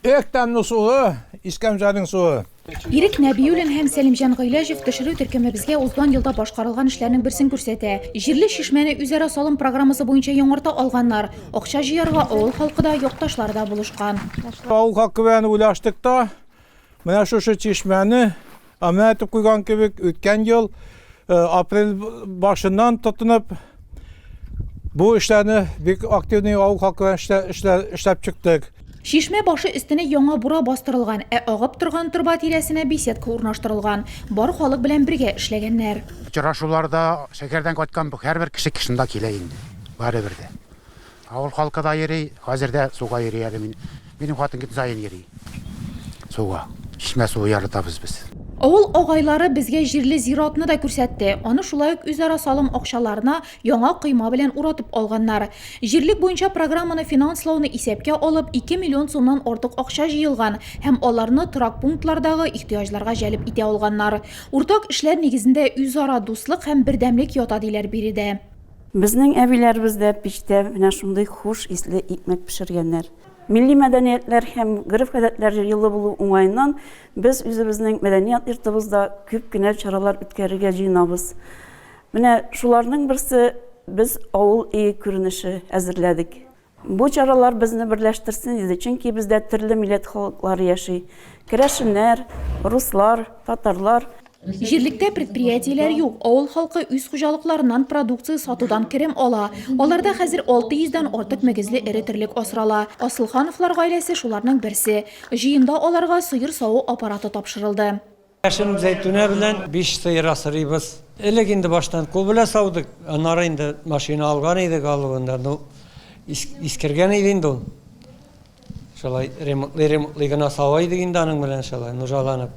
Эх, тәмле суы, Искәмҗанның суы. Ирек Нәбиуллин һәм Сәлимҗан Гыйләҗев төшерү төркемебезгә узган елда башкарылган эшләрнең берсен күрсәтә. Җирле чишмәне үзара салым программасы буенча яңарта алганнар. Акча җыярга авыл халкы да, якташлары да булышкан. Авыл халкы белән уйлаштык та, менә шушы чишмәне Әмма әйтеп куйган кебек, үткән ел апрель башыннан тотынып бу эшләрне бик активный авыл халкы белән эшләп чыктык. Чишмә башы өстенә яңа бура бастырылган, ә агып торган торба тирәсенә беседка урнаштырылган. Бар халык белән бергә эшләгәннәр. Очрашуларда шәһәрдән кайткан һәрбер кеше шунда килә инде, барыбер дә. Авыл халкы да йөри, хәзер дә суга йөри әле мин. Минем хатын көн саен йөри суга. Чишмә суы яратабыз без. Авыл агайлары безгә җирле зиратны да күрсәтте. Аны шулай ук үзара салым акчаларына яңа койма белән уратып алганнар. Җирлек буенча программаны финанслауны исәпкә алып, 2 миллион сумнан артык акча җыелган һәм аларны торак пунктлардагы ихтыяҗларга җәлеп итә алганнар. Уртак эшләр нигезендә үзара дуслык һәм бердәмлек ята, диләр биредә. Безнең әбиләребез дә пичтә менә шундый хуш исле икмәк пешергәннәр. Милли мәдәниятләр һәм гореф-гадәтләр елы булу уңаеннан без үзебезнең мәдәният йортыбызда күп кенә чаралар үткәрергә җыенабыз. Менә шуларның берсе без авыл өе күренеше әзерләдек. Бу чаралар безне берләштерсен иде, чөнки бездә төрле милләт халыклары яши. Керәшеннәр, руслар, татарлар. Җирлектә предприятиеләр юк, авыл халкы үз хуҗалыкларыннан продукция сатудан керем ала. Аларда хәзер 600 дән артык мөгезле эре терлек асрала. Асылхановлар гаиләсе шуларның берсе. Җыенда аларга сыер саву аппараты тапшырылды. Яшел Зәйтүнә белән биш сыер асрыйбыз. Элек инде баштан кул белән саудык, аннары инде машина алган идек алуын да, ну, искергән иде инде ул. Шулай ремонтлый-ремонтлый гына сава идек инде аның белән шулай, нужаланып.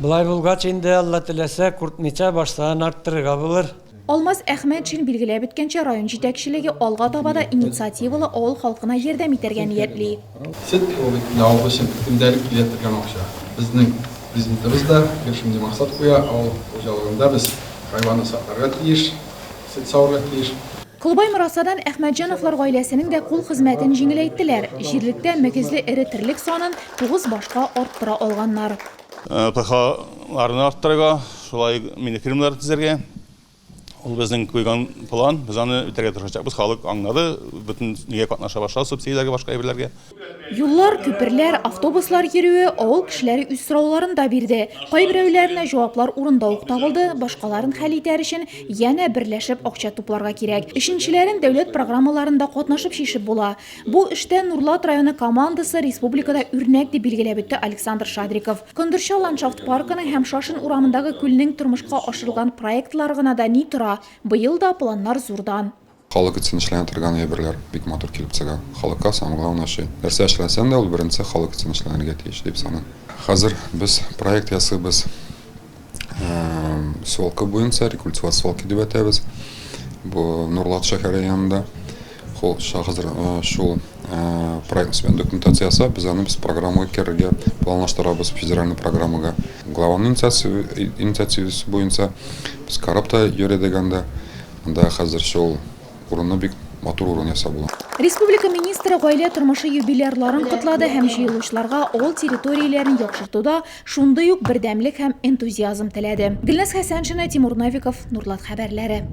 Болай булгач инде, Алла теләсә, куркмыйча баш санын арттырырга булыр. Алмаз Әхмәтшин билгеләп үткәнчә, район җитәкчелеге алга таба да инициативалы авыл халкына ярдәм итәргә ниятли. Сөт ул бит инде авыл өчен көндәлек килә торган акча. Безнең Президентыбыз да гел шундый максат куя, авыл хуҗалыгында без хайванны сакларга тиеш, сөт саварга тиеш. Колбай Морасадан Әхмәтҗановлар гаиләсенең дә кул хезмәтен җиңеләйттеләр, җирлектә мөгезле эре терлек санын тугыз башка арттыра алганнар. ПХларны арттырырга, шулай ук мини-фермалар төзергә. Ул безнең куйган план, без аны үтәргә тырышачакбыз. Халык аңлады, бөтен нигә катнаша башлады, субсидияләргә, башка әйберләргә. Юллар, күперләр, автобуслар йөрүе, авыл кешеләре үз сорауларын да бирде. Кайберәүләренә җаваплар урында ук табылды, башкаларын хәл итәр өчен янә берләшеп акча тупларга кирәк. Өченчеләрен дәүләт программаларында катнашып чишеп була. Бу эштә Нурлат районы командасы республикада үрнәк, дип билгеләп үтте Александр Шадриков. Кондырча ландшафт паркының һәм Шашин урамындагы күлнең тормышка ашырылган проектлары гына да ни тора! Быел да планнар зурдан. Халык өчен эшләнә торган әйберләр бик матур килеп чыга. Халыкка самое главное ошый. Нәрсә эшләнсәң дә, ул беренче халык өчен эшләнергә тиеш дип саныйм. Хәзер без проект ясыйбыз свалка буенча, рекультивация свалки дип әйтәбез. Бу Нурлат шәһәре янында. Хәзер шул проект документация ясап, без аны без программага керергә планлаштырабыз, федеральный программага. Главаның инициативасы буенча без карап та йөрдек анда. Анда хәзер шул урынны бик матур урын ясап була. Республика министры гаилә тормышы юбилярларын котлады һәм җыелучыларга авыл территорияләрен яхшыртуда шундый ук бердәмлек һәм энтузиазм теләде. Гөлназ Хәсәншина, Тимур Новиков, Нурлат хәбәрләре.